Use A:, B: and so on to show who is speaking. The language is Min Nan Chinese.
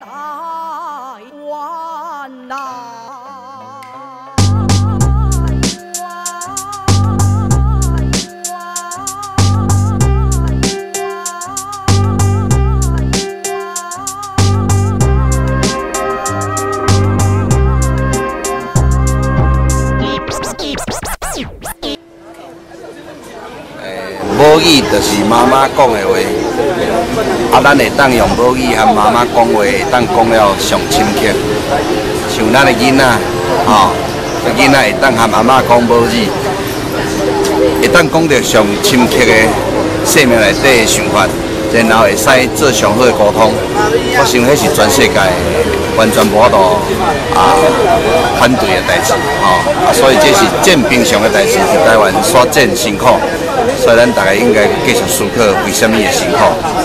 A: 台灣來。
B: 母語就是媽媽講的話，啊，咱會當用母語和媽媽講話，會當講了上深刻。像咱的囡仔，吼，囡仔會當和阿媽講母語，會當講著上深刻的生命內底的想法，然後會使做上好的溝通。我想彼是全世界完全無法度啊反對的代誌，吼啊，所以這是戰平常的代誌，佇台灣煞戰辛苦。所以咱大家應該繼續思考為啥物會辛苦。